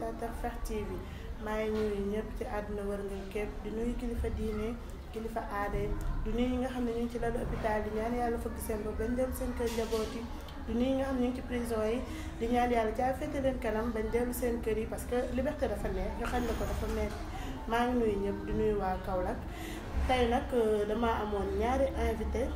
téléspectateur Fekh TV maa ngi nuyu ñëpp ci àdduna wërngal képp di nuyu kilifa diine kilifa aada di nuyu ñi nga xam ne ñu ngi ci lalu hôpital di ñaan yàlla fëgg seen bopp bañ dellu seen kër njaboot yi di nuyu ñi nga xam ne ñu ngi ci prison yi di ñaan yàlla caa féete leen kanam bañ dellu seen kër yi parce que liberté dafa neex ñu xam ne ko dafa neex maa ngi nuyu ñëpp di nuyu waa Kaolack tey nag dama amoon ñaari invité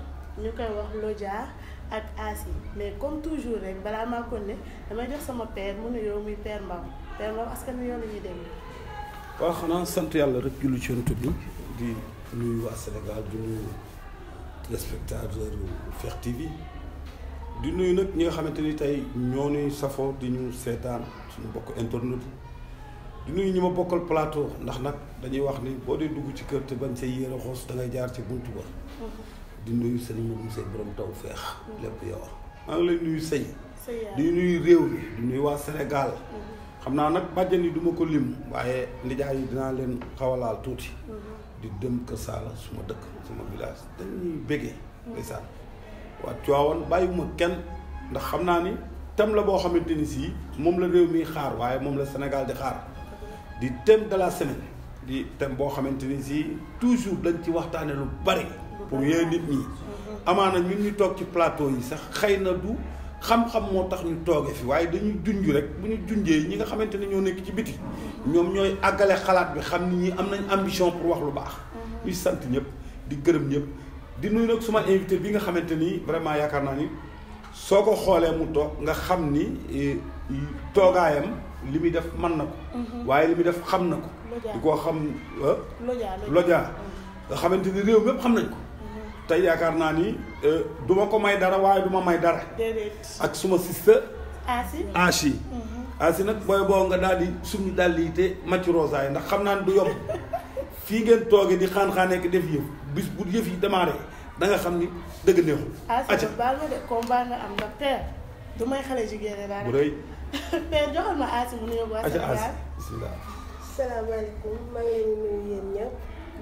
ñu koy wax Lodja ak Asi mais comme toujours rek balaa maa ko ne damay jox sama père mu nuyoo muy père Mbaw askan wi yow la ñuy déglu. waaw xanaa sant yàlla rek julli ci Yonent bi di nuyu waa Sénégal di nuyu téléspectateur Fekh TV di nuyu nag ñi nga xamante ni tey ñoo ñuy safoo di ñu seetaan suñu bokk internet di nuyu ñi ma bokkal plateau ndax nag dañuy wax ni boo dee dugg ci kër te bañ say yéere xoos da ngay jaar ci buntu ba. di nuyu sëñ Modou Seye borom Tawfekh lépp yow maa ngi lay nuyu sëñ di nuyu réew mi di nuyu waa Sénégal xam naa nag bàjjan yi du ma ko lim waaye ndijaay yi dinaa leen xawalaal tuuti di dem Kër Saala suma dëkk suma village dañuy béggee ndeysaan waa Tiwaawan bàyyiwuma kenn ndax xam naa ni thème la boo xamante ni si moom la réew mi xaar waaye moom la Sénégal di xaar di thème de la semaine di thème boo xamante ni si toujours dañ ci waxtaane lu bari pour yee nit ñi amaana ñun ñu toog ci plateau yi sax xëy na du xam-xam moo tax ñu toogee fi waaye dañuy junj rek bu ñu junjee ñi nga xamante ne ñoo nekk ci biti ñoom ñooy àggale xalaat bi xam ni ñi am nañ ambition pour wax lu baax ñuy sant ñëpp di gërëm ñëpp di nuyu nag suma invité bi nga xamante ni vraiment yaakaar naa ni soo ko xoolee mu toog nga xam ni toogaayam li muy def mën na ko waaye li muy def xam na ko di koo xam Lodja nga xamante ni réew mépp xam nañ ko tey yaakaar naa ni duma ko may dara waaye duma may dara ak suma sister Asi nag booy boo nga daal di suñu daal di te macc rosaay ndax xam naa ni du yomb fii ngeen toogee di xaan-xaanee ko def yëf bis bu yëf yi démarré da nga xam ni dëgg neexul Asi baal ma de combat nga am ndax père du may xale jigéen daal bu rëy père joxal ma Asi mu nuyoo waa Sénégal bismillah salaamaaleykum maa ngi leen di nuyu yéen ñëpp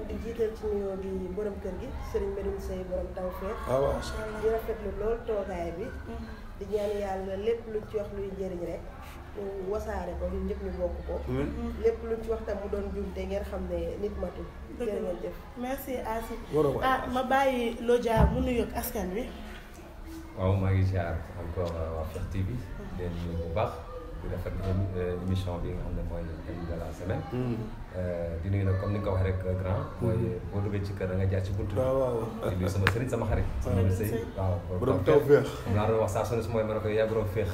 di jiital ci nuyoo bi borom kër gi Serigne Medoune Seye borom Tawfekh macha allah di rafetlu lool toogaay bi di ñaan yàlla lépp luñ ci wax luy njëriñ rek ñu wasaare ko ñun ñëpp ñu bokk ko lépp luñ ci wax tam mu doon jumte ngeen xam ne nit matul jërë ngeen jëf merci Asi ma bàyyi Lodja mu nuyoog askan wi waaw maa ngi ziar encore waa Fekh TV leen nuyu bu baax di rafet émission bi nga xam ne mooy thème de la semaine di nuyu nag comme ni nga ko waxee rek grand mooy boo duggee ci kër da nga jaar ci buntu di nuyu sama sëriñ sama xarit sama sëy waaw borom Tawfekh xam naa doon wax saa su ne su mooy mën a koy yaa borom féex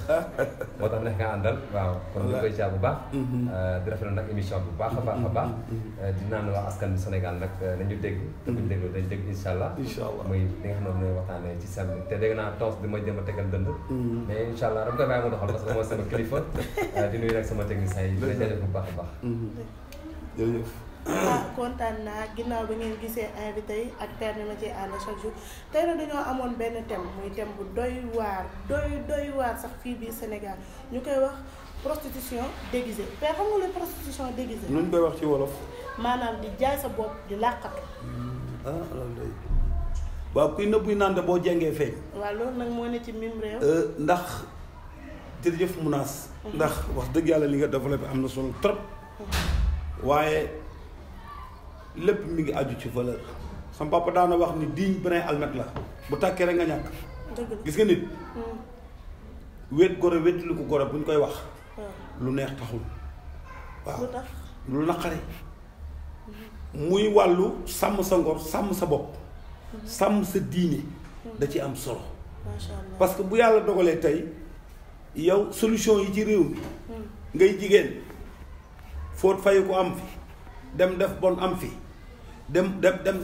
moo tax neex nga àndal waaw kon ñu koy ziar bu baax di rafetlu nag émission bi bu baax a baax a baax di naan waa askan bi Sénégal nag nañu dégg te buñu déglu dañ dégg incha allah muy li nga xam ne mooy waxtaanee ci seen te dégg naa toos di ma jëm a tegal dënd mais incha allah dama koy bàyyi mu doxal parce que mooy sama kilifa di nuyu nag sama technicien yi di la jaajëf bu baax a baax jërëjëf kontaan naa ginnaaw bi ngeen gisee invité yi ak père ni ma ci ànd chaque jour tey nag dañoo amoon benn thème muy thème bu doy waar sax fii biir Sénégal ñu koy wax prostitution déguisée père xam nga lu prostitution déguisée nuñ koy wax ci wolof maanaam di jaay sa bopp di làqatu loolu day waaw kuy nëbbuy naan de boo jengee feeñ waaw loolu nag moo ne ci mim réew ndax jërëjëf Mounass ndax wax dëgg yàlla li nga développé am na solo trop waaye lépp mi ngi aju ci valeur sama papa daana wax ni diiñ brin almet la bu tàkkee rek nga ñàkk gis nga nit wéet gore wéet lu ko gore bu ñu koy wax lu neex taxul waaw lu tax lu naqari muy wàllu sàmm sa ngor sàmm sa bopp sàmm sa diine da ci am solo macha allah parce que bu yàlla dogalee tey yow solution yi ci réew mi ngay jigéen fóot fayu ko am fi dem def bon am fi dem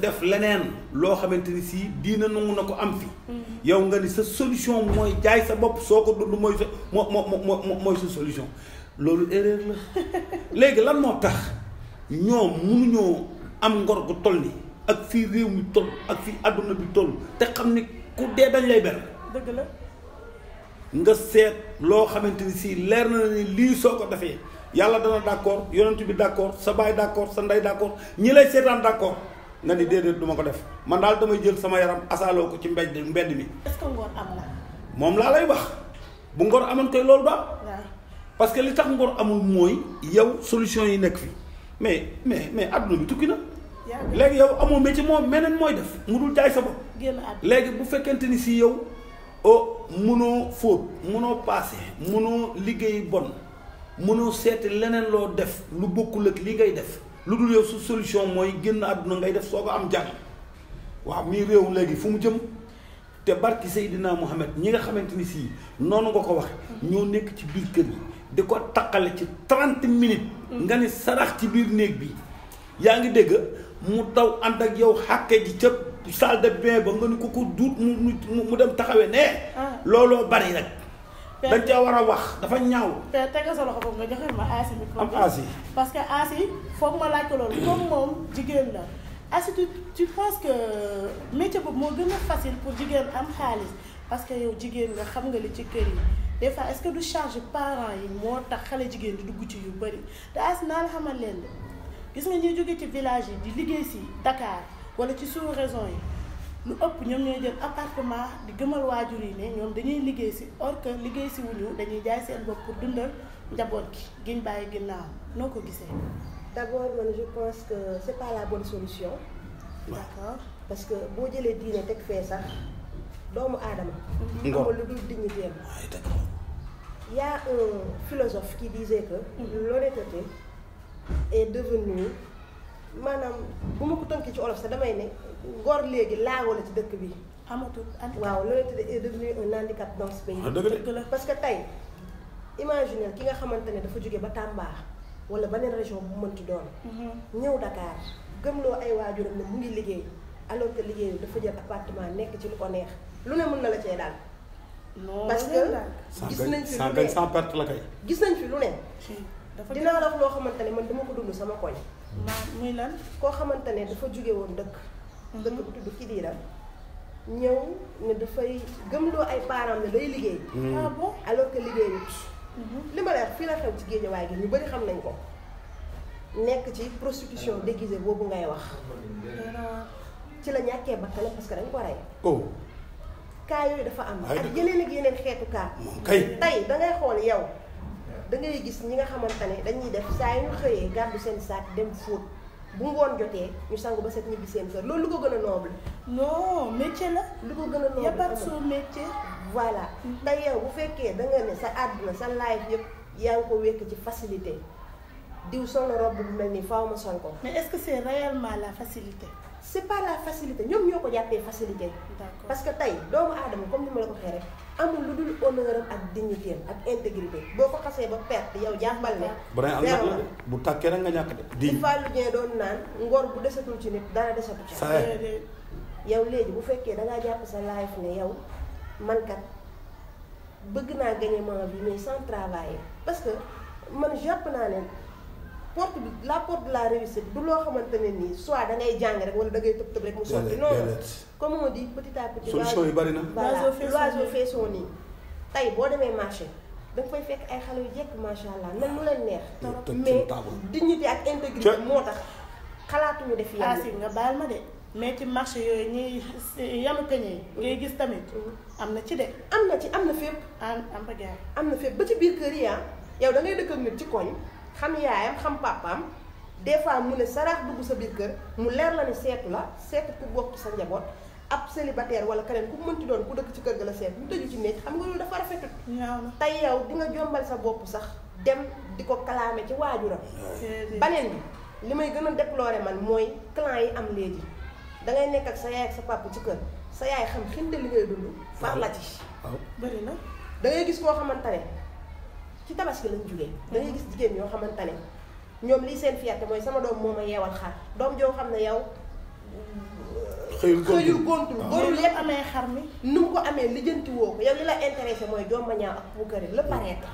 def leneen loo xamante ni si diina nangu na ko am fi yow nga ni sa solution mooy jaay sa bopp soo ko dund mooy sa mooy sa solution loolu erreur la léegi lan moo tax ñoom mënuñoo am ngor gu toll ni ak fii réew mi toll ak fii àdduna bi toll te xam ni ku dee dañ lay ber dëgg la nga seet loo xamante ni si leer na ni lii soo ko defee yàlla dana d'accord yonent bi d'accord sa baay d'accord sa ndey d'accord ñi lay seetaan d'accord nga ni déedéet du ma ko def man daal damay jël sama yaram asaaloo ko ci mbedd mi. est-ce que ngor am na. moom laa lay wax bu ngor amoon koy loolu ba parce que li tax ngor amul mooy yow solution yi nekk fi mais adduna bi tukki na. léegi yow amoo métier moom meneen mooy def mu dul jaay sa bopp. léegi bu fekkente ni si yow mënoo fóot mënoo paase mënoo liggéey bon mënoo seeti leneen loo def lu bokkul ak li ngay def lu dul yow su solution mooy génn àdduna ngay def soo ko am jàng waaw mii réew léegi fu mu jëm te barki Seydina Mohamed ñi nga xamante ni si noonu nga ko waxe ñoo nekk ci biir kër yi di ko taqale ci 30 minutes. nga ni sarax ci biir néeg bi yaa ngi dégg mu taw ànd ak yow xàkke ji ca salle de bain ba nga ni ko duut mu dem taxawee ne looloo bari rek dañ caa war a wax dafa ñaaw. te tega sa loxo boobu nga joxe ma Asi mi. am Asi parce que Asi foog ma laaj ko loolu comme moom jigéen la Asi tu penses que métier boobu moo gën a facile pour jigéen am xaalis parce que yow jigéen nga xam nga li ci kër yi des fois est-ce que du charge parents yi moo tax xale jigéen di dugg ci yu bëri te Asi naa la xamal leen gis nga ñuy jóge ci village yi di liggéey si Dakar wala ci sous-région yi lu ëpp ñoom ñooy jël appartement di gëmal waajur yi ne ñoom dañuy liggéey si or que liggéey si wuñu dañuy jaay seen bopp pour dundal njaboot gi giñ bàyyi ginnaaw noo ko gisee. D'abord man je pense que c'est pas la bonne solution. D'accord. parce que boo jëlee diine teg fee sax doomu aadama. amul lu dul dignité am. Il y a un philosophe qui disait que l'honnêteté est devenue maanaam bu ma ko tënkee ci olof sax damay ne ngor léegi laago la ci dëkk bi. amatul waaw l'honnêteté est devenue un handicap dans ce pays. parce que tey imaginer ki nga xamante ne dafa jóge ba Tamba wala beneen région bu mënti doon. ñëw Dakar gëmloo ay waajuram ne mu ngi liggéey alors que liggéeyu dafa jël appartement nekk ci lu ko neex lu ne mën na la cee daal. non parce que gis nañ fi lu ne sans perte la kay. gis nañ fi lu ne. dinaa la wax loo xamante ne man dama ko dund sama koñ. muy lan koo xamante ne dafa jóge woon dëkk. dëkk bu tudd Kidira ñëw ne dafay gëmloo ay parents ne day liggéey. ah bon alors que liggéeyut. li ma lay wax fii la xew ci Géejawaay gi ñu bëri xam nañ ko. nekk ci prostitution déguisée boobu ngay wax. ci la ñàkkee bakkanam parce que dañ ko rey. cas yooyu dafa am. ak yeneen xeetu cas. kay tey da ngay xool yow da ngay gis ñi nga xamante ne dañuy def saa yu ñu xëyee gàddu seen saak dem fóot bu ngoon jotee ñu sangu ba set ñibbi seen kër loolu lu ko gën a noble. non métier la. lu ko gën a noble yabat soo métier. voilà tey yow bu fekkee da nga ne sa àdduna sa life yëpp yaa ngi ko wekk ci facilité diw sol na robe bu mel nii faaw ma sol ko. mais est-ce que c'est réellement la facilité. c'est pas la facilité ñoom ñoo ko jàppee facilité. d'accord parce que tey doomu aadama comme ni ma la ko waxee rek amul lu dul honneur am ak dignité am ak intégrité boo ko xasee ba perte yow jàppal ne. am na bu tàkkee rek nga ñàkk de. di Fallou Dieng doon naan ngor bu desatul ci nit dara desatu ci. yow léegi bu fekkee da ngaa jàpp sa life ne yow man kat bëgg naa gagner ma vie mais sans travailler parce que man jàpp naa ne. porte de la réussite du loo xamante ne nii soit da ngay jàng rek wala da ngay tëb rek mu sotti noonu comme on dit petit à petit. solution yi bari na. l'oiseau fait son nid tey boo demee marché da nga fay fekk ay xale yu jekk macha allah mel nu leen neex. mais dignité ak intégrité moo tax xalaatuñu def yenn. Asi nga baal ma de mais ci marché yooyu ñuy yanu peñe ngay gis tamit. am na ci de. am na fépp. am na fépp ba ci biir kër yi yow da ngay dëkk ak nit ci koñ. xam yaayam xam papaam des fois mu ne saraax dugg sa biir kër mu leer la ne seetu la seetu pour bokk sa njaboot ab célibataire wala keneen ku mënti doon ku dëkk ci kër ga la seet mu tëju ci néeg xam nga loolu dafa rafetut. tey yow di nga jombal sa bopp sax dem di ko kalaame ci waajuram. baneen bi li may gën a déplorer man mooy clan yi am léegi da ngay nekk ak sa yaay ak sa papa ci kër sa yaay xam xinde li ngay dund far la ci. waaw bëri na da ngay gis koo xamante ne. ci tabaski lañ jógee da ngay gis jigéen ñoo xamante ne ñoom lii seen fierté mooy sama doom moo ma yeewal xar doom joo xam ne yow. xëyul gontul góorul yëpp amee xar mi. nu mu ko amee lijjanti woo ko yow li la intéressé mooy doom ma ñaaw ak puukare la paraître.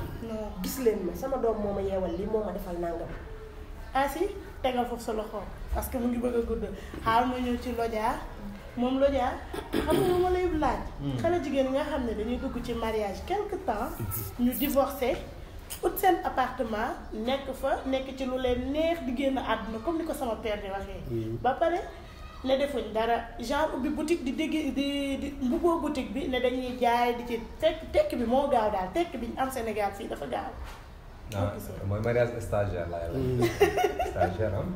gis leen ma sama doom moo ma yeewal lii moo ma defal nangam. Asi tegal foofu sa loxo parce que mu ngi bëgg a gudd xaar ma ñëw ci Lodja moom Lodja xam nga lu ma lay laaj. xale jigéen nga xam ne dañuy dugg ci mariage quelque temps ñu divorcé ut seen appartement nekk fa nekk ci lu leen neex di génn àdduna comme ni ko sama père di waxee. ba pare ne defuñ dara genre ubbi boutique di dégg di mbubboo boutique bi ne dañuy jaay di ci tekki bi moo gaaw daal tekki bi ñu am Sénégal fii dafa gaaw. mooy mariage stagiaire la stagiaire am.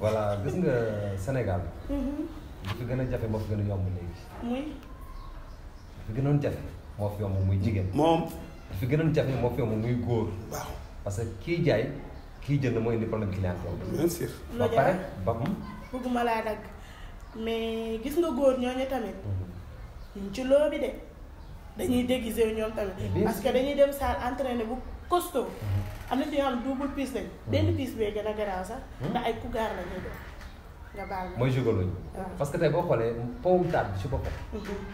voilà gis nga Sénégal. li fi gën a jafe moo fi gën a yomb léegi. muy. li fi gënoon jafe moo fi yomb muy jigéen. moom. li fi gënoon jafe moo fi yomb muy góor. waaw parce que kii jaay kii jënd mooy indi problème client boobu. bien sûr. ba pare ba mu. bëgguma laa dagg mais gis nga góor ñooñu tamit. ñu ci loo bi de dañuy déguisé wu ñoom tamit. parce que dañuy dem salle entraîné bu costaud. am na ci ñoo xam double piece lañ. benn piece bee gën a garaaw sax. ndax ay kugaar la ñuy doon. nga baal ma mooy jugaloñ parce que tey boo xoolee powum taat bi ci boppam.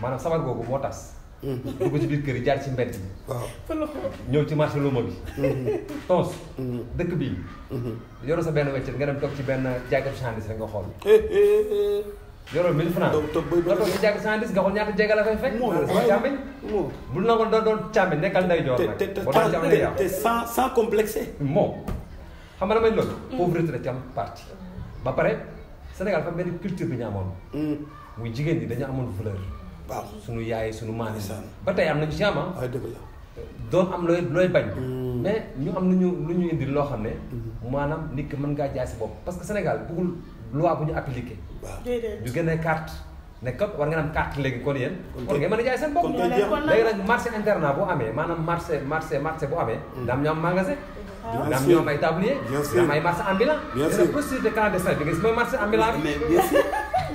maanaam sabar googu moo tas. dugg ci biir kër yi jaar ci mbedd bi. waaw ñëw ci marché luuma bi. tons dëkk bii. yoroo sa benn weccet nga dem toog ci benn jaagat chandis rek nga xool. yoroo 1000 francs nga toog ci jaagat chandis nga xool ñaata jéega la fay fekk. càmmiñ bul na ko doon càmmiñ nekkal nday joor nag. te sans complexe. moom xam nga damay loolu. pauvreté la ci am parti ba pare Sénégal fa benn culture bi ñu amoon. muy jigéen ñi dañu amoon valeur. waaw sunu yaay sunu maam ba tey am nañu ci am ay dëgg la. doon am looy bañ. mais ñu am lu ñu indi loo xam ne. maanaam nit ki mën ngaa jaay sa bopp parce que Sénégal bëggul loi bu ñu appliqué. waaw ñu génnee carte ne kat war nga am carte léegi kon yéen. kon ngeen mën a jaay seen bopp. kon kay jeex léegi nag marché internat bu amee maanaam marché bu amee. daam ñu am magasin. daam ñu am ay tablier. bien sûr am ay marché ambulant. bien sûr procédure de clandestin bi nga gis mooy marché ambulant bi. mais bien sûr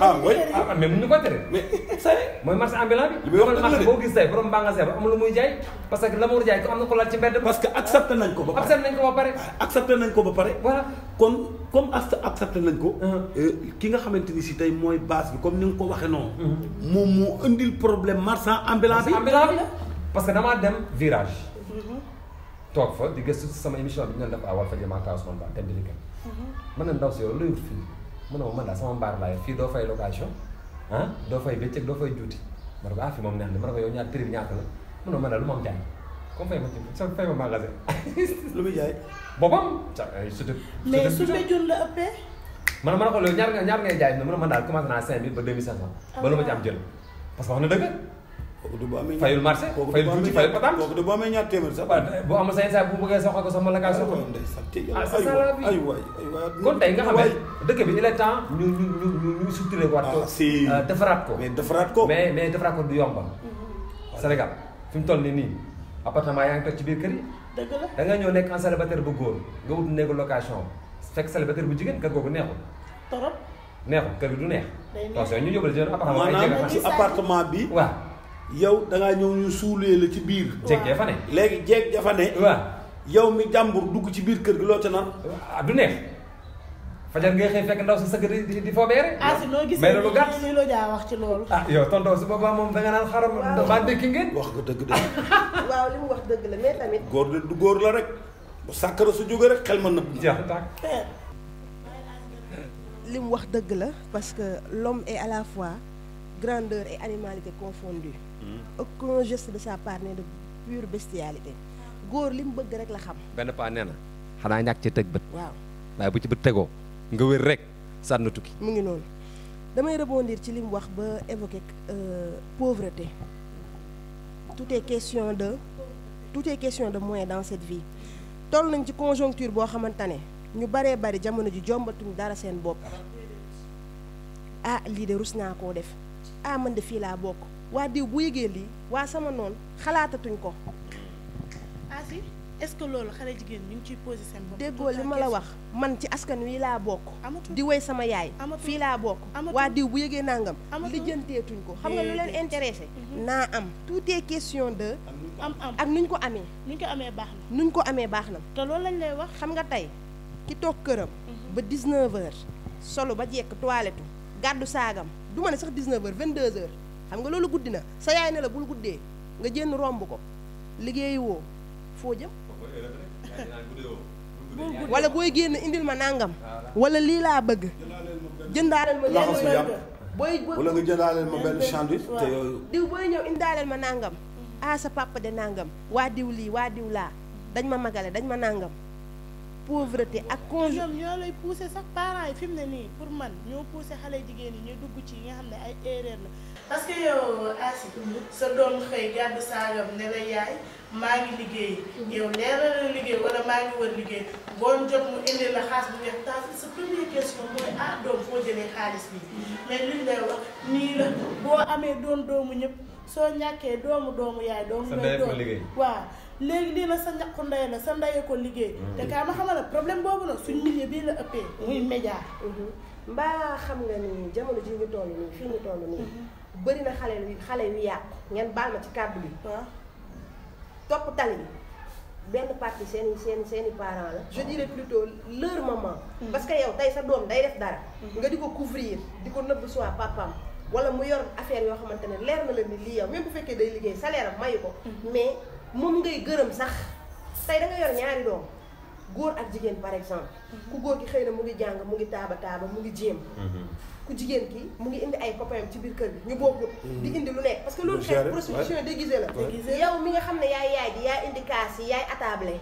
ah oui mais mun ñu koy tere. mais c'est mooy marché ambulant bi. li muy wax marché boo gis tey borom magasin ba am lu muy jaay parce que la mu war a jaay ko am na ko laal ci mbedd. parce que accepté nañ ko ba pare accepté nañ ko ba pare. accepté nañ ko ba pare. voilà kon comme accepté nañ ko. ki nga xamante ni si tey mooy base bi comme ni nga ko waxee noonu. moom moo indil problème marchand ambulant bi. parce que damaa dem virage. toog fa di gëstu sama émission bi ñu doon def à Walfadjri maa Kaw Ousmane Ba thème bi liggéey. mën na ndaw si yow luy wut fii mu ne ma man daal sama mbaar laa fii doo fay location doo fay bëccëg doo fay juuti ma ne ko fii moom neex na ma ne ko yow ñaar prix bi ñaata la mu ne ma daal lu ma am jaay comme fay ma ci sa fay ma magasin. lu muy jaay. boppam ca surtout. mais su jun la ëppee. ma ne ko loolu ñaar ngay jaay mu ne man daal commencé naa 5000 ba 2500. ba lu ma ci am jël parce que wax na dëgg. kooku du bu amee fayul marché fayul tuuti fayul patam kooku du bu amee ñaar téeméer sax. boo amul say saa bu bëggee soxla ko sama la kaa soxla. c'est ça la vie ay waay kon tey nga xam ne dëkk bi il est temps ñu structuré waat ko. si defaraat ko. mais defaraat ko. mais defaraat ko du yomba. Sénégal fi mu toll nii appartement yaa ngi toog ci biir kër yi. dëgg la da nga ñëw nekk en célibataire bu góor nga wut néegu location fekk célibataire bu jigéen kër googu neexul. torop neexul kër gi du neex. day neex donc ñu yóbbal jël appartement ay maanaam ci appartement bi. waaw. yow da ngaa ñëw ñu suulee la ci biir. jeeg ja fa ne. léegi jeeg ja fa ne. waaw yow mi jàmbur dugg ci biir kër gi loo ca nar. du neex fajar ngay xëy fekk ndaw sa sëgg di fobeere. si noo gisee mais loolu gàtt li la jaa wax ci loolu. yow tonton su boobaa moom da nga naan xaram. waaw ba dëkki ngeen. wax nga dëgg de. waaw li mu wax dëgg la mais tamit. góor de du góor la rek bu sàkkara su jóge rek xel ma nëbb. jeex tàkk. li mu wax dëgg la parce que l'homme est à la fois grandeur et animalité confondue. Aucun geste de sa part n'est de pure bestialité. góor li mu bëgg rek la xam. benn paa nee na. xanaa ñàkk ci tëj bët. waaw waaye bu ci bët tegoo nga wér rek sànni tukki. mu ngi noonu damay rebondir ci li mu wax ba évoquer pauvreté. Tout est question de moyens dans cette vie. toll nañ ci conjoncture boo xamante ne ñu baree bari jamono ji jombatuñ dara seen bopp. lii de rus naa koo def. man de fii laa bokk. waa diw bu yëgee lii waa sama noonu xalaatatuñ ko. si est-ce que loolu xale jigéen ñu ngi ciy posé seen bopp. déggoo li ma la wax man ci askan wi laa bokk. amatul di woy sama yaay. amatul fii laa bokk. amatul waa diw bu yëgee nangam. amatul lijjanteetuñ ko xam nga lu leen intéressé. naa am tout est question de. am ak nuñ ko amee. nuñ ko amee baax na. nuñ ko amee baax na. te loolu lañ lay wax. xam nga tey ki toog këram. ba 19h solo ba jekk toilette gàddu saagam du ma ne sax 19h 22h xam nga loolu guddi na sa yaay ne la bul guddee nga jénn romb ko liggéeyi woo foo jëm. wala booy génn indil ma nangam. wala lii laa bëgg. jëndaaleel ma laxasu yàpp booy wala nga jëndaaleel ma benn sandwich te yooyu. diw booy ñëw indaaleel ma nangam. sa papa de nangam waa diw lii waa diw laa dañ ma magale dañ ma nangam pauvreté ak conjugal. ñoom ñoo lay poussé sax parents yi fi mu ne nii pour man ñoo poussé xale jigéen yi ñu dugg ci yi nga xam ne ay erreur la. parce que yow Asi sa doom xëy gàddu saagam ne la yaay maa ngi liggéey yow leeral la liggéey wala maa ngi war liggéey ngoon jot mu indi la xaalis bu weex taal sa première question mooy doom foo jëlee xaalis bi mais liñ lay wax nii la boo amee doon doomu ñëpp soo ñàkkee doomu yaay doomu ngay doon waaw léegi lii na sa ñàkku ndey la sa ndey ko liggéey te kaa ma xamal ne problème boobu nag suñ milieu bii la ëppee muy média mbaa xam nga ni jamono ji ñu toll nii fii ñu toll nii bëri na xale yu yàqu ngeen baal ma ci kàddu bi waaw topp tali bi benn partie seeni parents la je dirais plutôt leur maman parce que yow tey sa doom day def dara nga di ko couvrir di ko nëbb soit papam wala mu yor affaire yoo xamante ne leer na la ni lii yow même bu fekkee day liggéey salaire am mayu ko mais moom ngay gërëm sax tey da nga yor ñaari doom góor ak jigéen par exemple ku góor ki xëy na mu ngi jàng mu ngi taaba mu ngi jéem ku jigéen ki mu ngi indi ay copains ci biir kër gi ñu bokkut di indi lu nekk parce que loolu xeet prostitution déguisée la yow mi nga xam ne yaay ji yaa indi kaas yi yaay attablé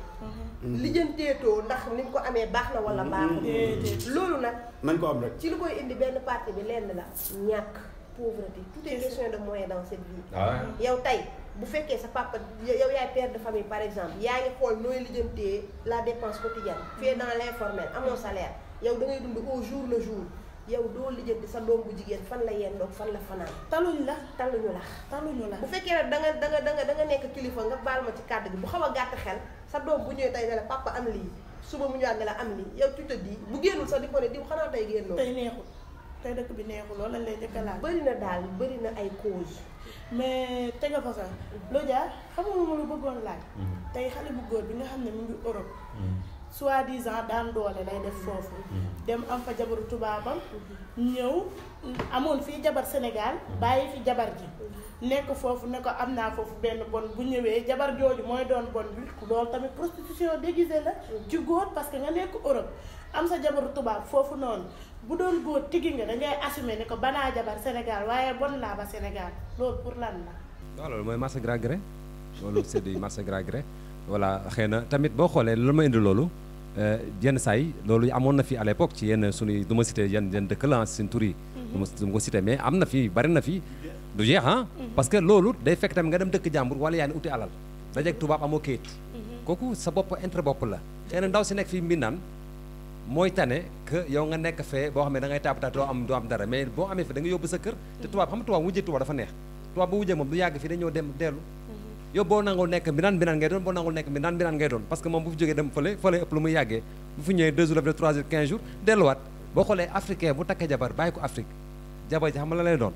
lijjanteetoo ndax ni nga ko amee baax na wala baaxul loolu nag nañ ko am rek ci lu koy indi benn partie bi lenn la ñàkk pauvreté tout est question de moyens dans cette vie yow tey bu fekkee sa papa yow yaay père de famille par exemple yaa ngi xool nooy lijjantee la dépense quotidienne fii dans l'informel amoo salaire yow da ngay dund au jour le jour yow doo lijjanti sa doom bu jigéen fan la yendoog fan la fanaan taluñu la bu fekkee ne da nga nekk kilifa nga baal ma ci kàddu gi bu xaw a gàtt xel sa doom bu ñëwee tey ne la papa am lii suba mu ñëwaat ne la am lii yow tu te dis bu génnul sax di ko ne diw xanaa tey génnoo tey neexul tey dëkk bi neexul loolu lañ lay njëkk a laaj bëri na ay cause mais te nga fa sax loo jaar xam nga lu ma bëggoon laaj tey xale bu góor bi nga xam ne mu ngi Europe soi-disant daan doole lay def foofu dem am fa jabaru tubaabam ñëw amoon fii jabar Sénégal bàyyi fi jabar ji nekk foofu ne ko am naa foofu benn bon bu ñëwee jabar jooju mooy doon bon bi loolu tamit prostitution déguisée la ci góor parce que nga nekk Europe am sa jabaru tubaab foofu noonu bu doon góor tigi nga dangay assumer ne ko banaa jabar Sénégal waaye bon laa ba Sénégal loolu pour lan la waaw loolu mooy marché gré à gré loolu c'est du marché gré à gré voilà xëy na tamit boo xoolee loolu ma indi loolu yenn saa yi loolu amoon na fi à l'époque ci yenn suñuy du ma cité yenn dëkk la seen tur yi du ma ko cité mais am na fi bari na fi du jeex parce que loolu day fekk tamit nga dem dëkk jàmbur wala yaa ni uti alal dajeeg tubaab amoo kayit kooku sa bopp intérêt bopp la xëy na ndaw si nekk fii mbindaan mooy tane que yow nga nekk fee boo xam ne da ngay taab doo am dara mais boo amee fi da nga yóbbu sa kër te tubaab xam nga tubaab wujjee tubaab dafa neex tubaab bu wujjee moom du yàgg fii dañoo dem dellu yow boo nangul nekk mbinaan ngay doon boo nangul nekk mbinaan ngay doon parce que moom bu fi jógee dem fële ëpp lu muy yàggee bu fi ñëwee 2 jours après 3 jours 15 jours delluwaat boo xoolee africain bu takkee jabar bàyyi ko Afrique jabar ji xam nga la lay doon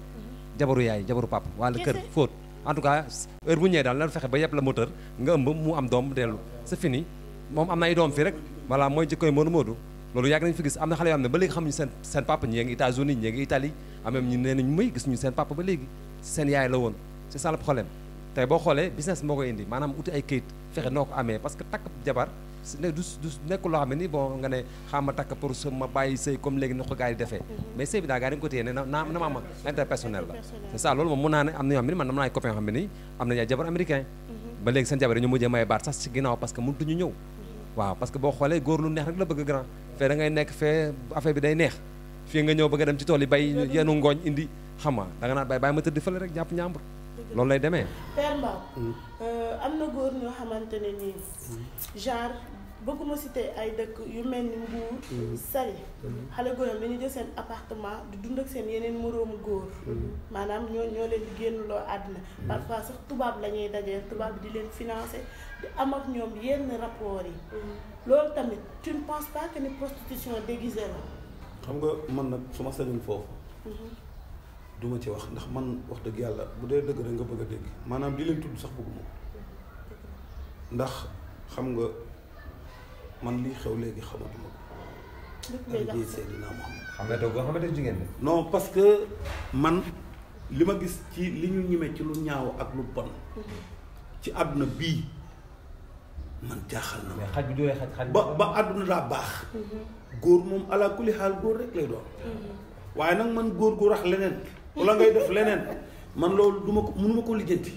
jabaru yaay jabaru papa wala kër fóot en tout cas heure bu ñëwee daal na fexe ba yëpp la moteur nga ëmb mu am doom dellu c'est fini moom am na ay doom fii rek voilà mooy jikkoy moodu loolu yàgg nañu fi gis am na xale yoo xam ne ba léegi xamuñu seen papa ñi ngi États-Unis ñi ngi Italie en même ñu nee nañu muy gis ñu seen papa ba léegi seen yaay la woon c'est ça le problème tey boo xoolee business moo koy indi maanaam uti ay kayit fexe noo ko amee parce que takk jabar du nekkul loo xam ne ni bon nga ne xam ma takk pour ma bàyyi sëy comme léegi na ko gars yi defee mais sëy bi daal gars yi dañu ko téye ne na ma am intérêt personnel la c'est ça loolu moom mun naa ne am na yoo xam ne man am naa ay copains yoo xam ne nii am nañu ay jabar américain ba léegi seen jabar yi ñu mujjee may baat sax ci ginnaaw parce que mënutuñu ñëw waaw parce que boo xoolee góor lu neex rek la bëgg grand fee da ngay nekk fee affaire bi day neex fii nga ñëw bëgg a dem ci tool yi bay yenu ngooñ indi xam nga da nga naan bàyyi ma tëdd fële rek jàpp ñàmbur loolu lay demee Père Mbaw am na góor ñoo xamante ne nii genre bëgguma citer ay dëkk yu mel ni Mbuur Saly xale góoram dañuy jël seen appartement di dund ak seen yeneen moroomu góor maanaam ñoo leen di génn loo àdduna parfois sax tubaab la ñuy dajee tubaab bi di leen financer di am ak ñoom yenn rapport yi loolu tamit tu ne penses pas que ni prostitution déguisée la xam nga man nag su ma sañoon foofu duma ci wax ndax man wax dëgg yàlla bu dee dëgg rek nga bëgg a dégg maanaam di leen tudd sax bëgguma ndax xam nga man lii xew léegi xamatuma ko ak jëy Seydina Muhammad xam nga boo xamante ne jigéen la non parce que man li ma gis ci li ñu ñime ci lu ñaaw ak lu bon ci àdduna bii man jaaxal na mais xaj bu jógee xaj ba àdduna daa baax góor moom ala kulli xaal góor rek lay doon waaye nag man góor gu rax leneen wala ngay def leneen man loolu duma ko mënuma ko lijjanti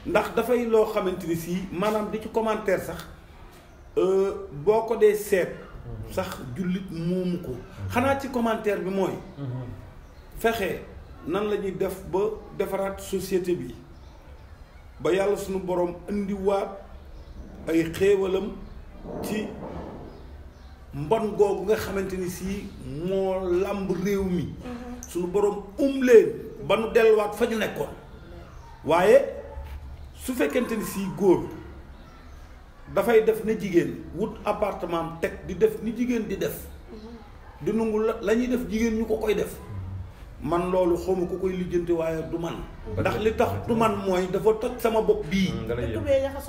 ndax dafay loo xamante ni sii maanaam di ci commentaire sax boo ko dee seet sax jullit moomu ko xanaa ci commentaire bi mooy fexe nan la ñuy def ba defaraat société bi ba yàlla suñu borom indiwaat ay xéewalam ci mbon googu nga xamante ni si moo làmb réew mi suñu borom leen ba nu delluwaat fa ñu nekkoon waaye su fekkente ni si góor dafay def na jigéen wut appartement teg di def ni jigéen di def di nangu la ñuy def jigéen ñu ko koy def man loolu xawma ku koy lijjanti waaye du man ndax li tax du man mooy dafa toj sama bopp bii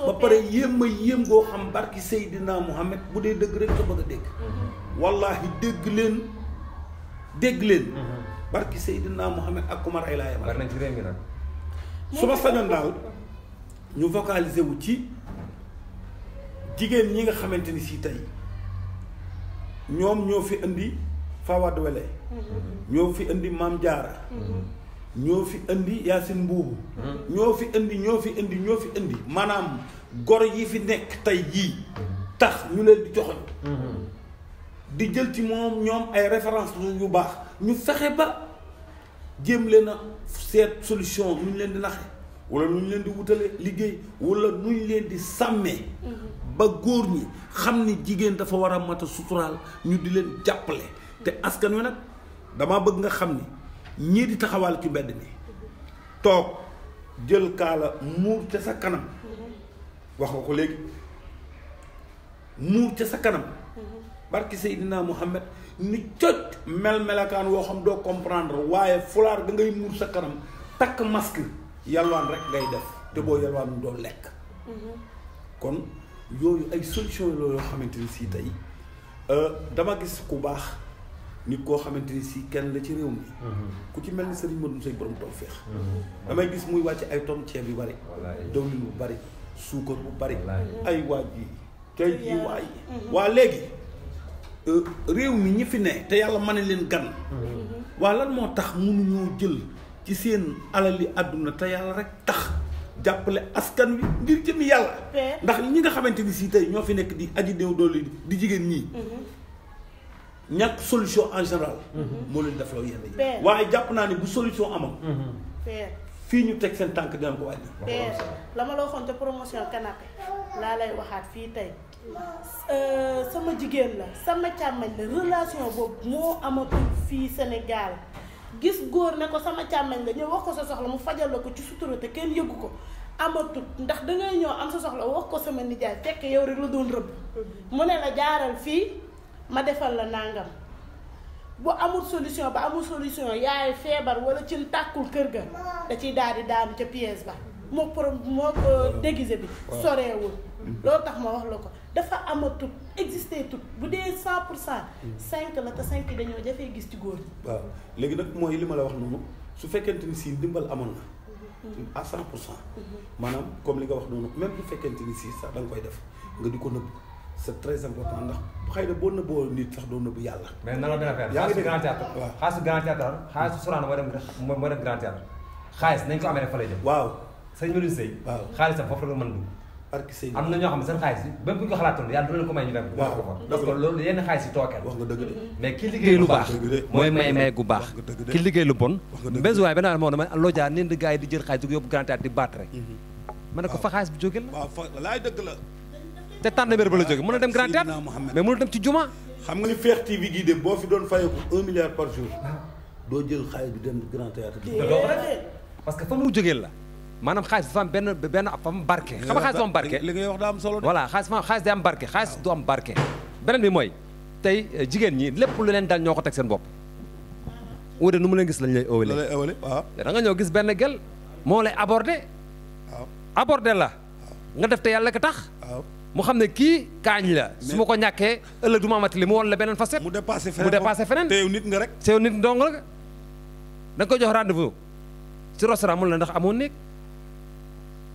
ba pare yéem ma yéem goo xam barki Seydina Muhammad bu dee dëgg rek nga bëgg a dégg wallahi dégg leen barki Seydina Muhammad ak Kumar ay laa yemal su ma sañoon daal ñu focaliser wu ci jigéen ñi nga xamante ni si tey ñoom ñoo fi indi Fawad Wele ñoo fi indi Maam Jaara ñoo fi indi Yaasin Mbuubu ñoo fi indi maanaam gor yi fi nekk tey jii tax ñu leen di joxoñ di jël ci moom ñoom ay référence yu baax ñu fexe ba jéem leen a seet solution nu ñu leen di naxe wala nu ñu leen di wutale liggéey wala nu ñu leen di sàmmee ba góor ñi xam ni jigéen dafa war a mat a suturaal ñu di leen jàppale te askan wi nag damaa bëgg nga xam ni ñii di taxawal ci mbedd mi toog jël kaala muur ca sa kanam wax nga ko léegi muur ca sa kanam barki Seydina Muhammad ni coj melakaan woo xam doo comprendre waaye fulaar da ngay muur sa kanam takk masque yalwaan rek ngay def te boo yalwaan mu doo lekk kon yooyu ay solution la yoo xamante ni si tey dama gis ku baax nit koo xamante ni si kenn la ci réew mi ku ci mel ni Serigne Modou Seye borom tawfeex damay gis muy wàcc ay tonnes ceeb yu bari dawlin bu bari suukar bu bari ay waaj yi tey ji waay waa léegi réew mi ñi fi ne te yàlla mën leen gan waa lan moo tax mënuñoo jël ci seen alali àdduna te yàlla rek tax jàppale askan wi ngir jëmi yàlla ndax ñi nga xamante ni si tey ñoo fi nekk di aji néew doole di jigéen ñii ñàkk solution en général moo leen def law yenn yi waaye jàpp naa ne bu solution amoon fii ñu teg seen tànk dinañ ko wàññi la ma la waxoon te promotion canapé laa lay waxaat fii tey sama jigéen la sama càmmañ la relation boobu moo amatul fii Sénégal gis góor ne ko sama càmmañ la ñëw wax ko sa soxla mu fajal la ko ci sutura te kenn yëgu ko amatul ndax dangay ñëw am sa soxla wax ko sama nijaay fekk yow rek la doon rëbb mu ne la jaaral fii ma defal la nangam bu amul solution ba amul solution yaay feebar wala ci tàkkul kër ga da ciy daal di daanu ca pièce ba moo déguisé bi soreewul loolu tax ma wax la ko dafa amatul existé tout bu dee 100% 5 la te 5 yi dañoo jafee gis ci góor ñi. waaw léegi nag mooy li ma la wax noonu su fekkente ni si ndimbal amoon na à 100% maanaam comme li nga wax noonu même bu fekkente ni si sax da nga koy def nga di ko nëbb c'est très important ndax xëy na boo nëbboo nit sax doo nëbb yàlla. mais nan la benn affaire xaalisu grand théâtre xaalisu grand théâtre xaalisu Sorano moo dem grand théâtre xaalis nañ ko amee rek fa lay jëm. waaw sëñ Modou Seye. waaw xaalisam foofu la nga mën dugg. am na ñoo xam ne seen xaalis bi même bu ñu ko xalaatoon yàlla du leen ko may ñu dem. waaw parce que loolu yenn xaalis yi tookeel. wax nga dëgg de. mais ki liggéey lu baax mooy may gu baax. ki liggéey lu bon. benn waay benn moo dama loo jaar neen di gars yi di jël xaalis di ko yóbbu grand théâtre di baat rek. ma ne ko fa xaalis bi jóge la. waaw fa laay dëgg la. te tànn ba la jóge mën na dem grand théâtre mais mënul dem ci juma. xam nga ni Fekh TV gii de boo fi doon fayeeku 1 milliard par jour doo jël xaalis bi dem grand théâtre. parce que fa mu jógee la maanaam xaalis dafa am benn fa am barke. xam nga xaalis du am barke li ngay wax daa am solo de. voilà xaalis day am barke xaalis du am barke. beneen bi mooy tey jigéen ñi lépp lu leen dal ñoo ko teg seen bopp. wuute nu mu leen gis lañ lay ëwale. la lay ëwale waaw. da nga ñëw gis benn gel moo lay abordé. waaw abordé la. nga def te yàlla ka tax. waaw mu xam ne kii kaañ la. su ma ko ñàkkee ëllëg du ma amati li mu woon la beneen facette. mu dépassé feneen te yow nit nga rek. te yow nit ndong la da nga ko jox rendez-vous ci restaurant mun la ndax amoon néeg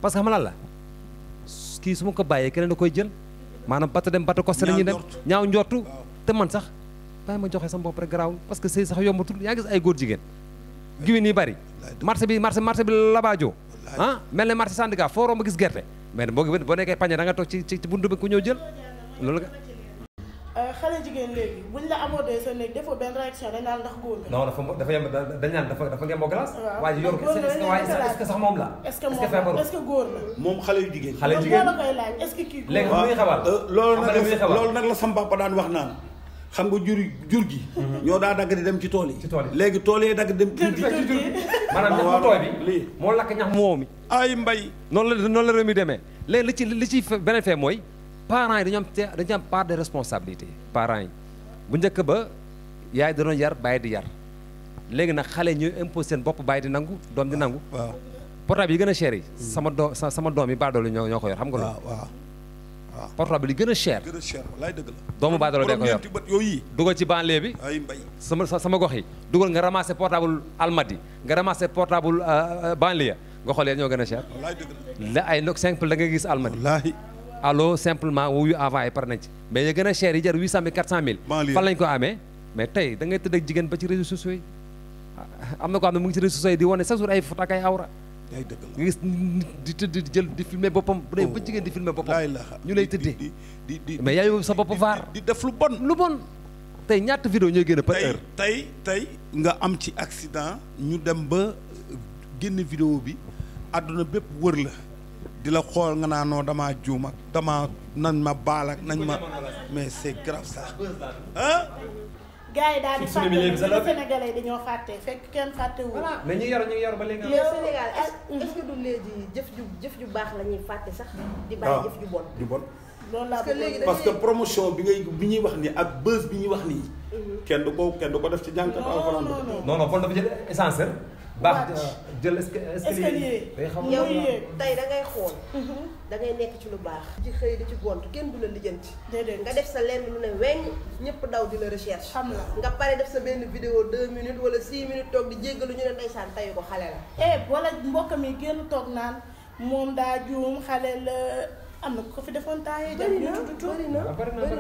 parce que xam lan la kii su ma ko bàyyee keneen da koy jël maanaam bata dem bata koste nañuy dem ñaaw njortu te man sax bàyyi ma joxe sama bopp rek garaawul parce que sëy sax yombatul yaa gis ay góor jigéen giwin yi bari marché bi labaajo mel ne marché syndicat foo romb gis gerte mais boo nekkee pañe da nga toog ci buntu bi ku ñëw jël loolu nga. xale jigéen léegi buñ la abordé sa néeg defoo benn réaction dañ naan ndax góor nga. non dafa yem dañ naan dafa ngeen moo glace. waaw waaye yor est-ce que sax moom la. est-ce que moom la est-ce que góor la. moom xale yu jigéen. xale jigéen loolu la koy laaj est-ce que kii góor léegi muy xabaar. loolu nag la sama papa daan wax naan xam nga jur gi. ñoo daa dagg di dem ci tool yi. ci tool yi léegi tool yi dagg dem. jur gi maanaam ñax mu tooy bi lii moo lakk ñax mu wow mi. ay mbay. noonu la réew mi demee léegi li ci beneen fee mooy parents yi dañu am part de responsabilité parents yi bu njëkk ba yaay da doon yar bàyyi di yar léegi nag xale ñooy impose seen bopp bàyyi di nangu doom di nangu. waaw portable yi gën a cher yi. sama doom yi baadoolo ñoo ko yor xam nga loolu. waaw portable yi gën a cher. gën a cher walaay dëgg la. doomu baadoolo day ko yor bët yooyu. dugal ci banlieue bi. ay mbay. sama gox yi dugal nga ramassé portable Almadi nga ramassé portable banlieue nga xoolee ñoo gën a cher. walaay dëgg la ay nok simple da nga gis Almadi. wallaahi. allo simplement wuyu avant ay par nañ ci mais ya gën a cher yi jar 800 000 400 000. fan lañ ko amee mais tey da ngay tëdd ak jigéen ba ci réseaux sociaux yi am na ko xam ne mu ngi ci réseaux sociaux yi di wane chaque jour ay photo ak ay awra. ay dëgg la nga gis di tëdd di jël di filmer boppam bu dee ba jigéen di filmer boppam. ñu lay tëddee mais yaa ngi sa bopp vaar. di def lu bon. lu bon tey ñaata vidéo ñooy génn par heure. tey nga am ci accident ñu dem ba génn vidéo bi àdduna bépp wër la. di la xool nga naa noo damaa juum ak damaa nañ ma baal ak nañ ma mais c'est grave ça ah. gars yi daal di fàtte ne Sénégalais dañoo fàtte fekk kenn fàttewu. voilà mais ñi yor ba léegi. mais Sénégal est-ce que du léegi jëf ju baax la ñuy fàtte sax. di bàyyi jëf ju bon. ju bon. loolu laa bëgg parce que promotion bi ñuy wax nii ak buzz bi ñuy wax nii. kenn du ko def ci jànkat alxuraan. non kon dafa jël ascenseur. baax jël escalier day xam yow tey da ngay xool. da ngay nekk ci lu baax. ci xëy di ci gont kenn du la lijjanti. déedéet nga def sa lenn lu ne weñ ñëpp daw di la recherche. xam la nga pare def sa benn vidéo 2 minutes wala 6 minutes toog di jéggalu ñu ne ndeysaan tayu ko xale la. wala mbokk mi génn toog naan moom daa juum xale la am na ko fi defoon temps yii. bëri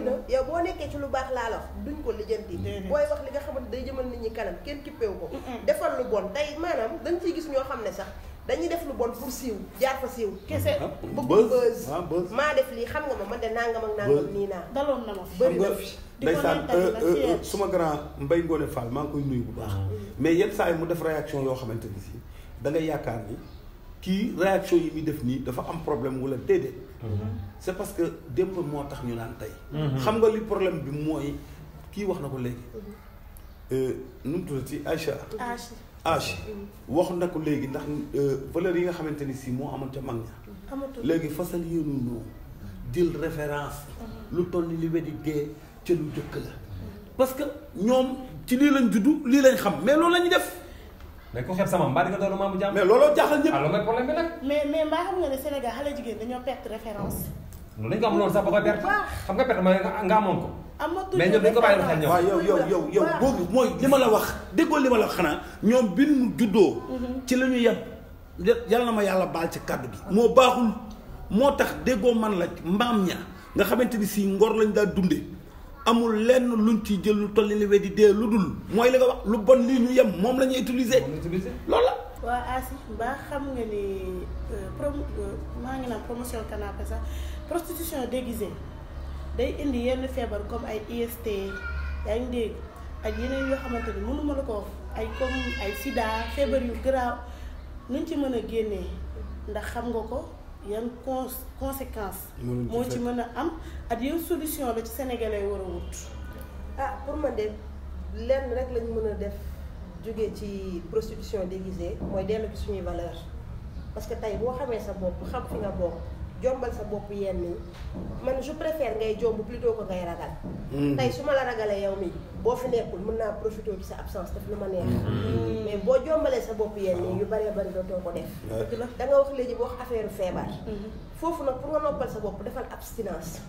na yow boo nekkee ci lu baax laa la wax duñ ko lijjanti. booy wax li nga xamante day jëmal nit ñi kanam kenn kippeewu ko. defal lu bon tey maanaam dañ ciy gis ñoo xam ne sax dañuy def lu bon pour siiw jaar fa siiw. kese bëgg buzz maa def lii xam nga ma man de nangam ak nangam nii naa. daloon na ma fi bëri na fi. ndeysaan suma grand Mbaye Ngoné Fall maa ngi koy nuyu bu baax. mais yenn saa yi mu def réaction yoo xamante ni si da ngay yaakaar ni kii réaction yi muy def nii dafa am problème wala déedéet. c'est parce que démb moo tax ñu naan tey. xam nga li problème bi mooy kii wax na ko léegi. nu mu tuddati Aïcha. wax na ko léegi ndax valeur yi nga xamante ni si moo amoon ca mag ña. léegi fasal yéenu noo jël référence. lu toll ni li weddi dee ca lu jëkk la. parce que ñoom ci lii lañ juddu lii lañ xam mais loolu la ñuy def. mais ku xeeb sama mbaa di nga doon maamu jàmm. mais looloo jaaxal ñëpp. alors mooy problème bi nag. mais mbaa xam nga ne Sénégal xale jigéen dañoo perte référence. loolu dañu ko am loolu sax ba koy perte. xam nga perte mooy nga amoon ko. amatul mais ñoom dañu ko bàyyi xel ñoom. waaw yow boobu mooy li ma la wax déggoo li ma la wax xanaa ñoom bi nu juddoo. ci la ñu yem yal na ma yàlla baal ci kàddu gi. moo baaxul moo tax déggoo man la mbaam ña nga xamante ni si ngor lañ daa dundee amul lenn luñ ci jël lu toll li weddi dee lu dul mooy li nga wax lu bon lii ñu yem moom la ñuy utiliser. loolu la. waa Asi mbaa xam nga ni maa ngi naan promotion canapé sax prostitution déguisée day indi yenn feebar comme ay IST yaa ngi dégg ak yeneen yoo xamante ni mënuma la ko wax ay comme ay sida feebar yu garaaw nuñ ci mën a génnee ndax xam nga ko yan conséquences moo ci mën a am ak yan solution la ci sénégalais war a wut. Pour man de lenn rek lañ mën a def jóge ci prostitution déguisée mooy dellu ci suñuy valeur parce que tey boo xamee sa bopp xam fi nga bokk jombal sa bopp yenn yi man je préfère ngay jomb plutôt que ngay ragal. tey su ma la ragalee yow mi boo fi nekkul mën naa profité ci sa absence def lu ma neex. mais boo jombalee sa bopp yenn yi yu bëree bëri dootoo ko def. da nga wax léegi boo wax affaire feebar. foofu nag pour nga noppal sa bopp defal abstinence.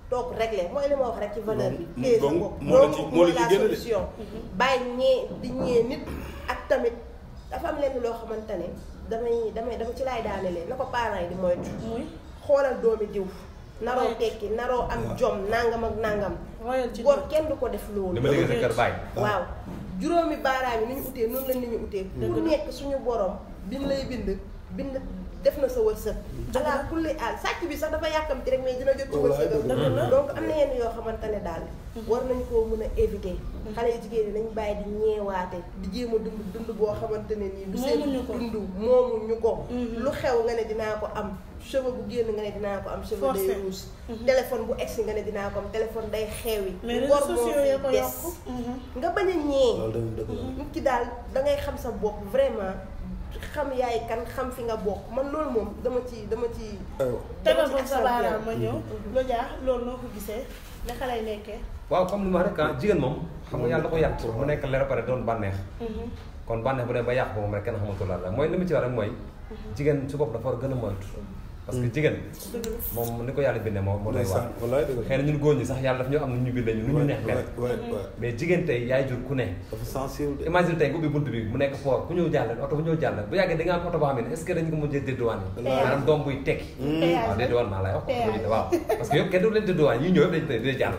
toog réglé mooy li ma wax rek ci valeur bi. téye sa bopp mooy la solution. bàyyi ñee di ñee nit ak tamit dafa am lenn loo xamante ne dama ci laay daanelee na ko parents yi di moytu. muy xoolal doomi diw. naroo tekki naroo am jom nangam ak nangam. góor kenn du ko def loolu. dama dégg sa kër bàyyi. waaw juróomi baaraam yi ni ñu utee noonu lañ la ñu utee. ku nekk suñu borom biñ lay bind bind def na sa wërsëg. ala kulli aal sàcc bi sax dafa yàkkamti rek mais dina jot ci wërsëgam. donc am na yenn yoo xamante ne daal war nañ koo mën a éviter. xale yu jigéen ñi nañ bàyyi di ñeewaate di jéem a dund boo xamante ne nii. du seen dund moomuñu ko. lu xew nga ne dinaa ko am. cheveux bu génn nga ne dinaa ko am. cheveux day rouge. téléphone bu egsi nga ne dinaa ko am téléphone day xewi. mais réseaux sociaux yi ko yokk nga bañ a ñee. nit ki daal da ngay xam sa bopp vraiment. xam yaay kan xam fi nga bokk man loolu moom dama ci tegal boobu sa baaraam ma ñëw Lodja loolu noo ko gisee ne xale yi nekkee waaw comme li ma rek jigéen moom xam nga yàlla da ko yàq mu nekk leer pare doon bànneex kon bànneex bu ne ba yàq ko moom rek kenn xamatul la mooy li mu ci wax rek mooy jigéen su bopp dafa war a gën a moytu parce que jigéen moom ni ko yàlla bindee moo doy waar xëy na ñun góor ñi sax yàlla daf ñoo am nu ñu bindee ñu nu ñu neex mel mais jigéen tey yaay jur ku ne dafa sensible imagine tey nga ubbi bunt bi mu nekk fort ku ñëw jàll oto bu ñëw jàll bu yàggee da nga am oto boo xam ne est-ce que dañu ko mujjee dédouane maanaam doom buy tekki waaw dédouane maa lay wax waaw parce que yëpp kenn du leen dédouane yi ñëw yëpp dañ jàll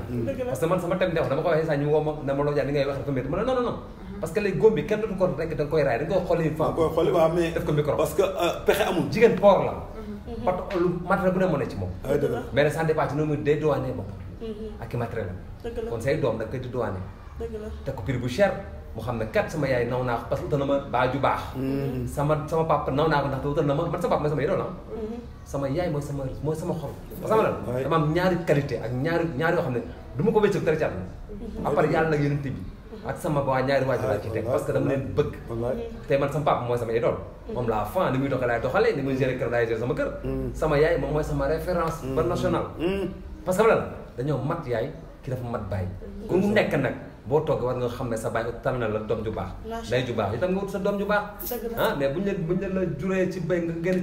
parce que man sama tem def dama ko waxee saa ñu woo ma ne ma loo jàll li ngay wax dafa métti ma ne non non non parce que léegi góom bi kenn du ko rek da nga koy raay da nga koy xooli femme def ko micro parce que pexe amul jigéen port la parce que lu matériel bu ne mën a ci moom mais nag ça dépend ci noonu muy dédouané bopp ak i matériel am kon say doom da nga koy dédouané te ko prix bu cher mu xam ne kat sama yaay naw naa ko parce que utal na ma baaju baax sama papa naw naa ko ndax te utal na ma man sama papa mooy sama idole sama yaay mooy sama xol parce que lan dama am ñaari qualité ak ñaari yoo xam ne du ma ko wécc tere ci àdduna après yàlla nag yonent bi ak sama waa ñaari waajur laa ci teg parce que dama leen bëgg tey man sama papa mooy sama idole moom laa fan ni muy doxee laay doxalee ni muy gérer kër laay gérer sama kër sama yaay moom mooy sama référence ba national parce que lan dañoo mat yaay ki dafa mat baay ku mu nekk nag boo toogee war nga xam ne sa baay tànn na la doom ju baax day ju baax itam nga wut sa doom ju baax mais buñ la juree ci béy nga gën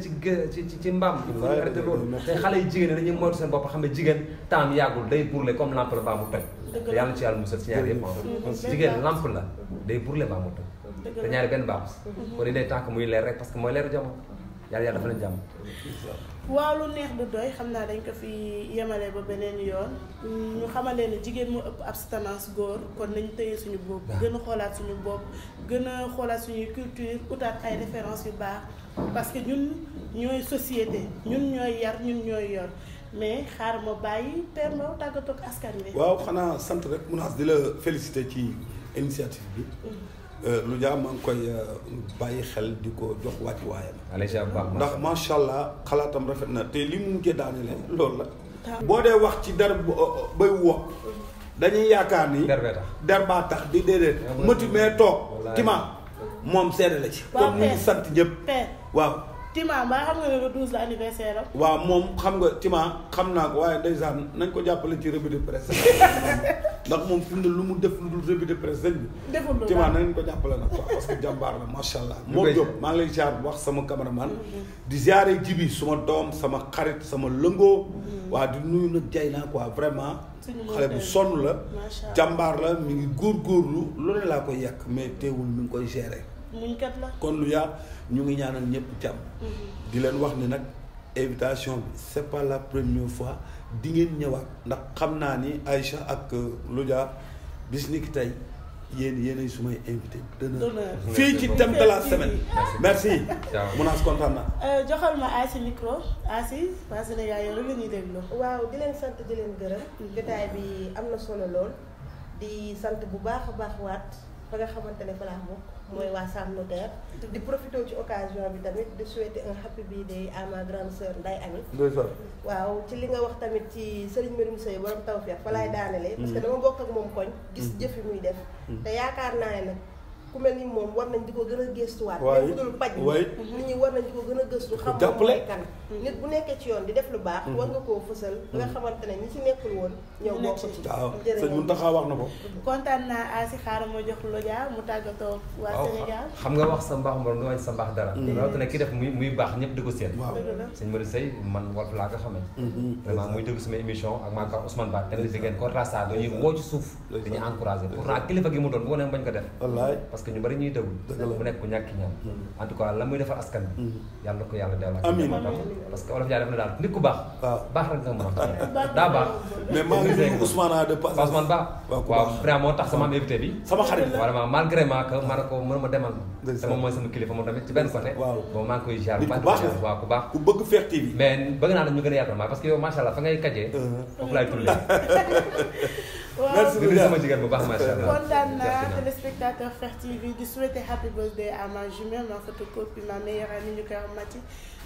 ci mbaam il faut ñu arrêté loolu te xale yi jigéen ñi dañuy moytu seen bopp xam ne jigéen temps yàggul day brûler comme lampe la baa mu toj te yàlla ci yàlla musal ci ñaari yëpp jigéen lampe la day brûler baa mu toj te ñaari benn baax kon il est temps que muy leer rek parce que mooy leeru jamono yàlla dafa leen jàmm waaw lu neex du doy xam naa dañ ko fi yemale ba beneen yoon ñu xamale ne jigéen moo ëpp abstinence góor kon nañ tëye suñu bopp gën a xoolaat suñu bopp gën a xoolaat suñuy culture utaat ay références yu baax parce que ñun ñooy société ñun ñooy yar ñun ñooy yor mais xaar ma bàyyi Père Mbow tàggatoo ak askan wi. waaw xanaa sant rek Mounass di la féliciter ci initiative bi Lodja maa ngi koy bàyyi xel di ko jox wàcc waayam ndax macha allah xalaatam rafet na te li mu mujjee daane leen loolu la boo dee wax ci der bay wo dañuy yaakaar ni der baa tax di déedéet mëti mee toog tima moom seede la ci kon mu ngi sant ñëpp waaw Tima mbaa xam nga ne le 12 la anniversaire am. waaw moom xam nga Tima xam naa ko waaye ndeysaan nañ ko jàppale ci revue de presse ndax moom fi mu ne lu mu def lu dul revue de presse sëñ bi. deful lu Tima nañ ko jàppale nag quoi parce que jàmbaar la macha allah. moo jóg maa ngi lay ziar bu wax sama cameraman. di ziare jibi suma doom sama xarit sama lëngoo. waa di nuyu nag jay naa quoi vraiment. xale bu sonn la. jàmbaar la mi ngi góorgóorlu lu ne laa koy yàq mais teewul mi ngi koy gérer. muñkat la kon lu yaa ñu ngi ñaanal ñëpp jàmm di leen wax ni nag invitation bi c'est pas la première fois di ngeen ñëwaat ndax xam naa ni Aïcha ak Lodja bis ni ki tey yéenay sumay invité d'honneur fii ci thème de la semaine merci Mounass kontaan na joxal ma Asi micro Asi waa Sénégal yow rek la ñuy déglu waaw di leen sant di leen gërëm jotaay bi am na solo lool di sant bu baax a baax waat fa nga xamante ne fa laa bokk mooy waa Sam Notaire di profité ci occasion bi tamit di souhaiter un happy birthday à ma grande sœur Ndeye Ami waaw ci li nga wax tamit ci Serigne Medoune Seye borom tawfeex fa laay daanelee parce que dama bokk ak moom koñ gis jëf yi muy def te yaakaar naa ne nag ku mel ni moom war nañ di ko gën a gëstuwaat même bu dul paj nit ñi war nañ di ko gën a gëstu xam moom mooy kan nit bu nekkee ci yoon di def lu baax war nga koo fësal ba nga xamante ne ñi ci nekkul woon ñëw bokk ci waaw sëñ Mountakha wax na ko kontaan naa Asi xaaral ma jox Lodja mu tàggatoo waa Sénégal xam nga wax sa mbaax moom nga wàññi sa mbaax dara rawatina ki def muy baax ñëpp di ko seet sëñ Medoune Seye man Walf laa ko xamee vraiment muy dégg sama émission ak maa ko Ousmane Ba tamit di ngeen ko rasa dañuy woo ci suuf dañuy encouragé pourtant kilifa gi mu doon bu ko neex bañ ko def que ñu bari ñuy déglu mu nekk ku ñàkk ñaan en tout cas la muy defal askan bi yàlla ko yàlla delloo amiin parce que olof yaa def na daal nit ku baax baax rek nga mën a daa baax mais maa ngi nuyu Ousmane de passage Ousmane Ba waaw vraiment moo tax sama am invité bi sama xarit la vraiment malgré ma que ma ne ko mën ma demal sama mooy sama kilifa moom tamit ci benn côté bon maa ngi koy ziar nit ku baax la waaw ku baax ku bëgg Fekh TV mais bëgg naa ñu gën a yaatal ma parce que yow macha allah fa ngay kajee foofu laay tullee merci di nuyu sama jigéen bu baax macha allah kontaan naa téléspectateur Fekh TV di souhaiter happy birthday à ma jumelle ma photocopie ma meilleure amie ñu koy wax Mati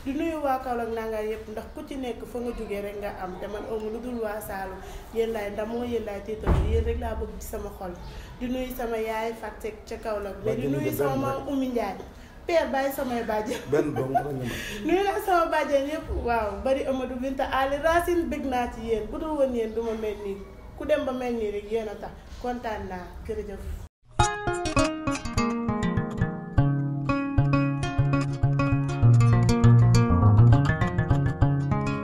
di nuyu waa Kaolack nangaan yëpp ndax ku ci nekk fa nga jógee rek nga am te man amu lu dul waa Saalum yéen laay ndamoo yéen laay tiital yéen rek laa bëgg ci sama xol di nuyu sama yaay Fatek ca Kaolack mais di nuyu sama maam Oumy Ndiaye père bàyyi samay bàjjen benn dong la ñu nuyu naa sama bàjjen yëpp waaw bari Amadou Binta Ali Racine bëgg naa ci yéen bu dul woon yéen du ma mel nii ku dem ba mel nii rek yéen a tax kontaan naa jërëjëf